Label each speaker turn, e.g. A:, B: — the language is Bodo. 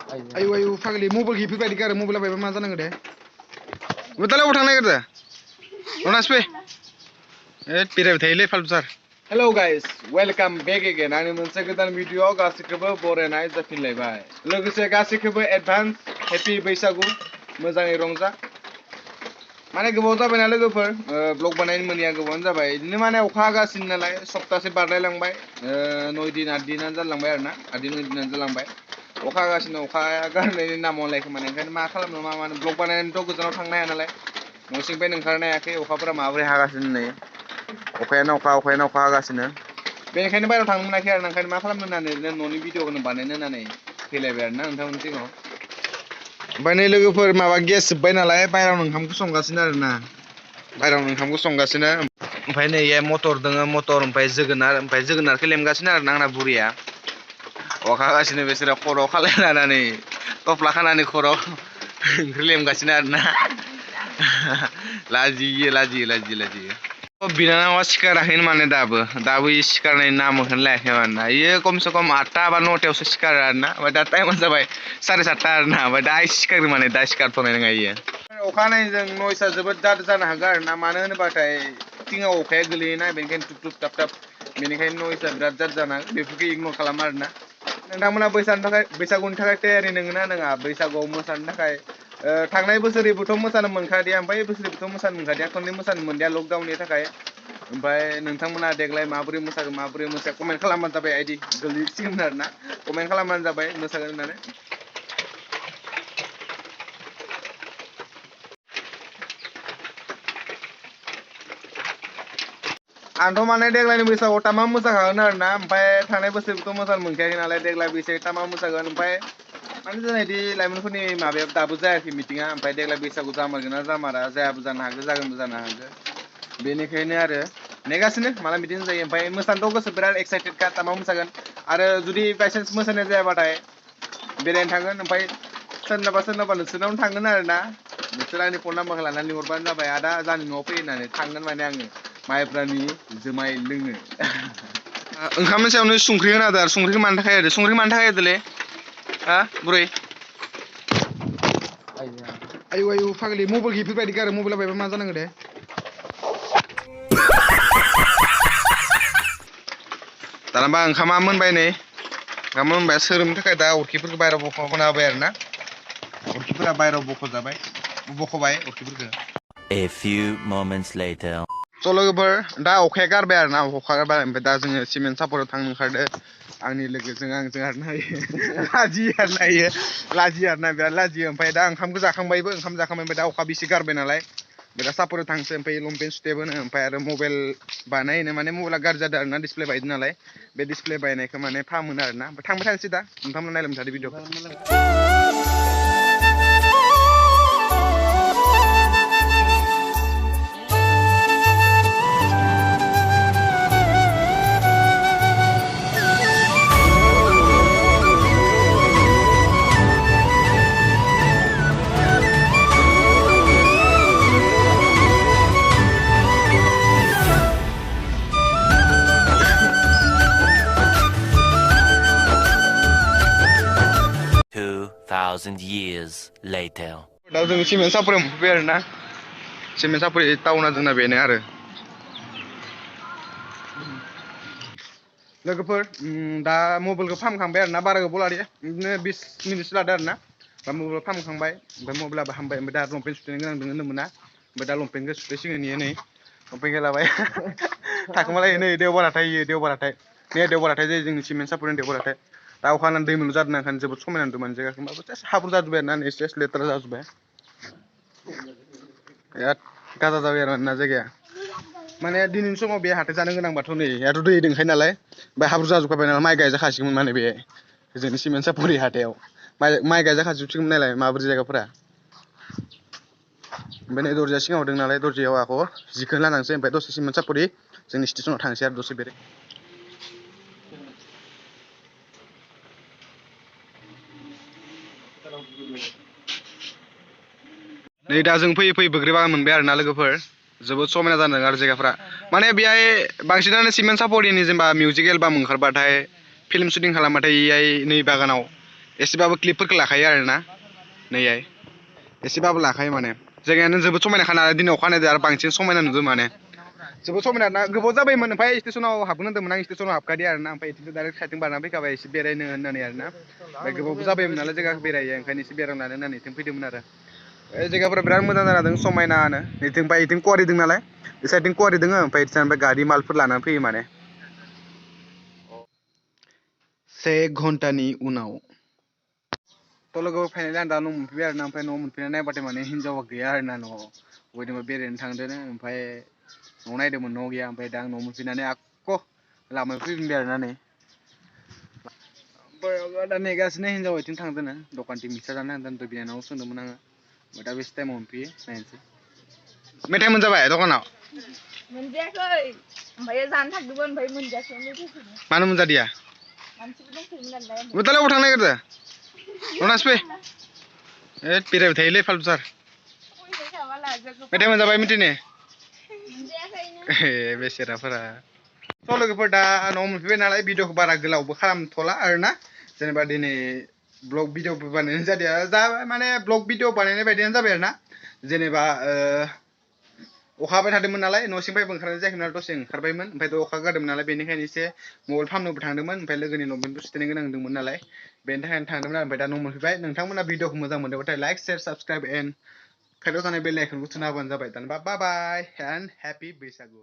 A: Ayo ayo fagli mobile gitu tadi kan mobile apa mana nang deh. Betul lah utang lagi deh. Onas pe. Pira betul faltu sar. Hello guys, welcome back again. Ani मोनसे गोदान भिडियो गासिखौबो बरायनाय जाफिनलायबाय। लोगोसे गासिखौबो एडभान्स हैप्पी बैसागु मोजाङै रंजा। माने गोबाव जाबाय ना लोगोफोर ब्लग बानायनो मोनिया गोबावानो जाबाय। इदिनो माने अखा हागासिनो नालाय सप्तासे बारलायलांबाय। 9 दिन 8 दिनानो जालांबाय आरोना 8 दिन 9 दिनानो जालांबाय। अखा हागासिनो अखाया गारनायनि नामाव लायखो माने ओंखायनो मा खालामनो मा मानो ब्लग बानायनानैथ' गोजानाव थांनो हाया नालाय न' सिंनिफ्राय ओंखारनो हायाखै अखाफोरा माबोरै हागासिनो नै अखायानो अखा हागासिनो बेनिखायनो बाहेरायाव थांनो मोनाखै आरो ओंखायनो मा खालामनो होननानै ओरैनो न'नि भिडिअखौनो बानायनो होननानै फैलायबाय आरोना नोंथांमोननि सिगाङाव ओमफ्राय नै लोगोफोर माबा गेस जोब्बाय नालाय बाहेरायाव ओंखामखौ संगासिनो आरोना बाहेरायाव ओंखामखौ संगासिनो ओमफ्राय नै मटर दङ मटर ओमफ्राय जोगोनारखौ लेमगासिनो आरोना आंना बुरिया अखा हागासिनो बिसोरो खर'आव खालाय लानानै टफ्ला खानानै खर'आव ओंख्रि लेमगासिनो आरोना लाजियो बिनानावा सिखाराखैनो माने दाबो सिखारनायनि नामखौनो लायाखै मानोना इयो खमसे खम 8टा बा 9टायावसो सिखारो आरोना ओमफ्राय दा टाइमा जाबाय 7:30 आरोना ओमफ्राय दा सिखारो माने दा सिखारथ'नाय नङा इयो अखा हानायजों नयसआ जोबोद जाद जानो हागौ आरोना मानो होनोबाथाय थिङाव अखाया गोलैयोना बेनिखायनो टुप टुप टाप टाप बेनिखायनो नयसआ बिराद जाद जानो हागौ बेफोरखौ इगनर खालाम आरोना नोंथांमोना बैसागुनि थाखाय तयारि नोंगोना नङा बैसागुआव मोसानो थाखाय थांनाय बोसोरैबोथ' मोसानो मोनखादिया ओमफ्राय बोसोरैबोथ' मोसानो मोनखादिया खननै मोसानो मोनदिया लकडाउननि थाखाय ओमफ्राय नोंथांमोना देग्लाय माबोरै मोसागोन माबोरै मोसाया कमेन्ट खालामबानो जाबाय आइदि गोलैसिगोन आरोना कमेन्ट खालामबानो जाबाय मोसागोन होननानै आंथ' माने देग्लायनि बैसागुआव तामाम मोसाखागोन आरोना ओमफ्राय थांनाय बोसोरबोथ' मोसानो मोनखायाखै नालाय देग्लाय बैसागु तामाम मोसागोन ओमफ्राय माने जोंना इदि लाइमोनफोरनि माबाया दाबो जायाखै मिटिङा ओमफ्राय देग्लाय बैसागु जामारगोन ना जामारा जायाबो जानो हागौ जागोनबो जानो हागौ बेनिखायनो आरो नेगासिनो माला बिदिनो जायो ओमफ्राय मोसानोथ' गोसो बिराद एक्साइटेडखा तामाम मोसागोन आरो जुदि बायसान्स मोसानाय जायाबाथाय बेरायनो थांगोन ओमफ्राय सोरनाबा नोंसोरनावनो थांगोन आरोना नोंसोर आंनि फन नाम्बारखौ लानानै लिंहरबानो जाबाय आदा जानि न'आव फै होननानै थांगोन माने आङो माइब्रानि जुमाय लोंनो ओंखामनि सायावनो संख्रि होना आरो संख्रिखौ मानो थाखाय होदो संख्रि मानो थाखाय होदोलै हा बुरै आयु फागलि मबाइल गिफ्ट गारो मबाइला बायबा मा जानांगौ दे दाना ओंखामा मोनबाय नै ओंखामा मोनबाय सोरोमनो थाखाय दा अरखिफोरखौ बाहेरायाव बख'ना होबाय आरोना अरखिफोरा बाहेरायाव बख'बाय अरखिफोरखौ
B: A few moments later.
A: स' लोगोफोर दा अखाया गारबाय आरोना अखा गारबाय ओमफ्राय दा जोङो सिमेन्ट सापराव थांनो ओंखारदो आंनि लोगोजों आंजों आरोना लाजियो आरोना बिराद लाजियो ओमफ्राय दा ओंखामखौ जाखांबायबो ओमफ्राय दा अखा बिसि गारबाय नालाय ओमफ्राय दा सापराव थांसै ओमफ्राय लंपेन्ट सुथेबोनो ओमफ्राय आरो मबाइल बानायनो माने मबाइला गाज्रि जादों आरोना डिसप्ले बायदों नालाय बे डिसप्ले बायनायखौ माने फाहामोनो आरोना ओमफ्राय थांबाय थानोसै दा नोंथांमोना नायलांबाय थादो भिडिअखौ
B: 2,000 years later.
A: दा जों सिमेन्ट सापरायाव मोनफैबाय आरोना सिमेन्ट सापरि टाउना जोंना बेनो आरो लोगोफोर दा मबाइलखौ फाहामखांबाय आरोना बारा गोबाव लादो बिदिनो 20 मिनिटसो लादो आरोना दा मबाइलखौ फाहामखांबाय ओमफ्राय मबाइलाबो हामबाय ओमफ्राय दा लंपेन्ट सुथेनो गोनां दङ होनदोंमोन ना ओमफ्राय दा लंपेन्टखौ सुथेसिगोन इयो नै लंपेन्टखौ लाबाय थाखोमालाय नै देवबाराथाय जायो जोंनि सिमेन्ट सापरिनि देवबाराथाय दा अखा हानानै दै मोनल' जादों ओंखायनो जोबोद समायना नुदों माने जायगाखौ होमबाबो जास्ट हाब्रु जाजोब्बाय आरोना एसे लेथ्रा जाजोब्बाय बिराद गाजा जाबाय आरो ना जायगाया माने दिनैनि समाव बे हाथाय जानो गोनांबाथ' नै याथ' दै दंखायो नालाय ओमफ्राय हाब्रु जाजोबखाबाय नालाय माइ गायजाखासिगौमोन माने बे जोंनि सिमेन्ट सापरि हाथायाव माइ गायजाखाजोबसिगौमोन नालाय माबोरै जायगाफोरा ओमफ्राय नै दरजाया सिगाङाव दं नालाय दरजायाव आख' जिखौनो लानांसै ओमफ्राय दसे सिमेन्ट सापरि जोंनि स्टेसनाव थांसै आरो दसे बेराय नै दा जों फैयै बोग्रिबा मोनबाय आरोना लोगोफोर जोबोद समायना जादों आरो जायगाफोरा माने बेहाय बांसिनानो सिमेन्ट सापरिनि जेनेबा मिउजिक एलबाम ओंखारबाथाय फिल्म शुटिं खालामबाथाय नै बागानाव एसेबाबो क्लिपफोरखौ लाखायो आरोना नैहाय एसेबाबो लाखायो माने जायगायानो जोबोद समायनाखा नालाय दिनै अखा हानायजों आरो बांसिन समायना नुदों माने जोबोद समायना ना गोबाव जाबायमोन ओमफ्राय स्टेसनाव हाबगोन होनदोंमोन आं स्टेसनाव हाबखादि आरोना ओमफ्राय बिदिनो डाइरेक्ट साइथिं बारना फैखाबाय एसे बेरायनो होननानै आरोना ओमफ्राय गोबावबो जाबायमोन नालाय जायगाखौ बेरायो ओंखायनो एसे बेरायनानै होननानै इथिं फैदोंमोन आरो जायगाफोरा बिराद मोजां जाना दं समायनानो इथिं ओमफ्राय इथिं कुवारि दं नालाय बे साइडथिं कुवारि दङ ओमफ्राय इथिं गारि मालफोर लानानै फैयो माने 1 घन्टानि उनाव थ' लोगोफोर फाइनालि आं दा न' मोनफैबाय आरोना ओमफ्राय न' मोनफैना नायबाथाय माने हिन्जावा गैया आरोना न'आव बयदोंबा बेरायनो थांदों ओमफ्राय न'आव नायदोंमोन न' गैया ओमफ्राय दा आं न' मोनफैनानै आक्क' लामायाव फैफिनबाय आरोना नै ओमफ्राय दा नेगासिनो हिन्जावा इथिं थांदों दखानथिं मिक्सार जानो थांदों बिनानाव सोंदोंमोन आङो ओमफ्राय दा बेसे टाइमाव मोनफैयो नायनोसै मेथाइ मोनजाबाय दखानाव
C: मोनजायाखै ओमफ्राय जानो थांदोंमोन ओमफ्राय मोनजायाखै
A: मानो मोनजादिया
C: मानसिबो दंफैयोमोन नालाय
A: दालाय अबाव थांनो नागिरदों रनास फै बेरायबाय थायोलै फाल्टुथार मेथाइ मोनजाबाय मिथिनि बेसेराफोरा थ' लोगोफोर दा न'आव मोनफैबाय नालाय भिडिअखौ बारा गोलावबो खालामथ'ला आरोना जेनेबा दिनै ब्लग भिडिअबो बानायनाय जादिया जा माने ब्लग भिडिअ बानायनाय बायदियानो जाबाय आरोना जेनेबा अखा हाबाय थादोंमोन नालाय न'सिंनिफ्रायबो ओंखारनाय जायाखैमोन नालाय दसे ओंखारबायमोन ओमफ्राय अखा गारदोंमोन नालाय बेनिखायनो एसे मबाइल फाहामनोबो थांदोंमोन ओमफ्राय लोगोनि लंपेन्टबो सुथेनो गोनां दंमोन नालाय बेनि थाखायनो थांदोंमोन ओमफ्राय दा न' मोनफैबाय नोंथांमोना भिडिअखौ मोजां मोनदोंबाथाय लाइक शेयार साबसक्राइब एन्ड खाथियाव थानाय बेल आइकनखौ थुना होबानो जाबाय दानबा बाय बाय एन्ड हेपि बैसागु